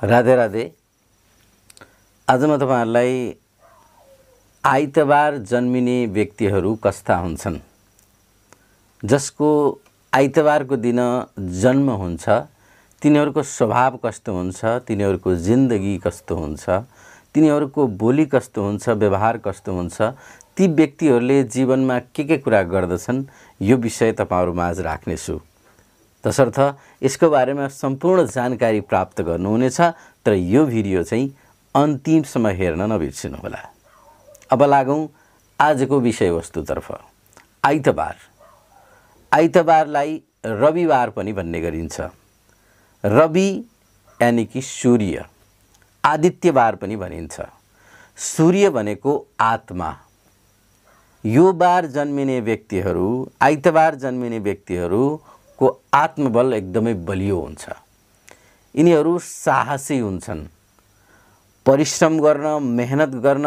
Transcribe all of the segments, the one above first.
राधे राधे। आज म तपाईहरुलाई आइतबार जन्मिने व्यक्तिहरू कस्ता हुन्छन्, जसको आइतबारको दिन जन्म हुन्छ तिनीहरूको स्वभाव कस्तो हुन्छ, तिनीहरूको जिन्दगी कस्तो हुन्छ, तिनीहरूको बोली कस्तो हुन्छ, व्यवहार कस्तो हुन्छ, ती व्यक्तिहरूले जीवनमा के कुरा गर्दछन्, यो विषय तपाईहरु माझ राख्नेछु। तसर्थ यसको बारेमा सम्पूर्ण जानकारी प्राप्त गर्नुहुनेछ, तर यो भिडियो चाहिँ अन्तिमसम्म हेर्न नबिर्सिनु होला। अब लागौं आजको विषयवस्तुतर्फ। आइतबार। आइतबारलाई रविवार पनि भन्ने गरिन्छ। रवि यानी कि सूर्य, आदित्यबार पनि भनिन्छ। सूर्य भनेको आत्मा। यो बार जन्मिने व्यक्तिहरू, आइतबार जन्मिने व्यक्तिहरूको आत्मबल एकदमै बलियो हुन्छ। यिनीहरू साहसी हुन्छन्। परिश्रम गर्न, मेहनत गर्न,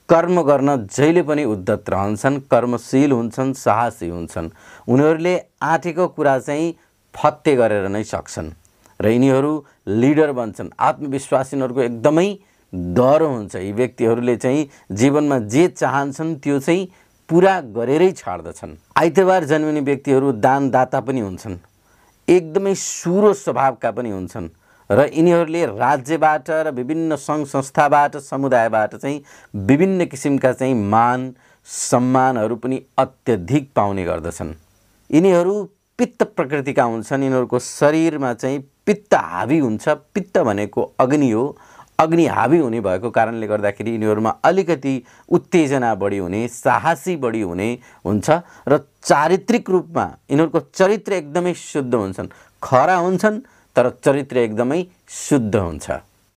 कर्म गर्न जहिले पनि उद्धत रहन्छन्, कर्मशील हुन्छन्, साहसी हुन्छन्। उनीहरूले आँटेको कुरा चाहिँ फत्ते गरेर नै सक्छन् र यिनीहरू लिडर बन्छन्। आत्मविश्वास यिनीहरूको एकदमै डर हुन्छ। यी व्यक्तिहरूले चाहिँ जीवनमा जे चाहन्छन् त्यो चाहिँ पूरा गरेरै छाड्दछन्। आइतबार जन्मिने व्यक्तिहरू दानदाता पनि हुन्छन्, एकदमै सुरो स्वभावका पनि हुन्छन् र यिनीहरूले राज्यबाट र विभिन्न सङ्घ संस्थाबाट, समुदायबाट चाहिँ विभिन्न किसिमका चाहिँ मान सम्मानहरू पनि अत्यधिक पाउने गर्दछन्। यिनीहरू पित्त प्रकृतिका हुन्छन्। यिनीहरूको शरीरमा चाहिँ पित्त हावी हुन्छ। पित्त भनेको अग्नि हो। अग्नि हावी हुने भएको कारणले गर्दाखेरि यिनीहरूमा अलिकति उत्तेजना बढी हुने, साहसी बढी हुने हुन्छ र चारित्रिक रूपमा यिनीहरूको चरित्र एकदमै शुद्ध हुन्छन्। खरा हुन्छन् तर चरित्र एकदमै शुद्ध हुन्छ।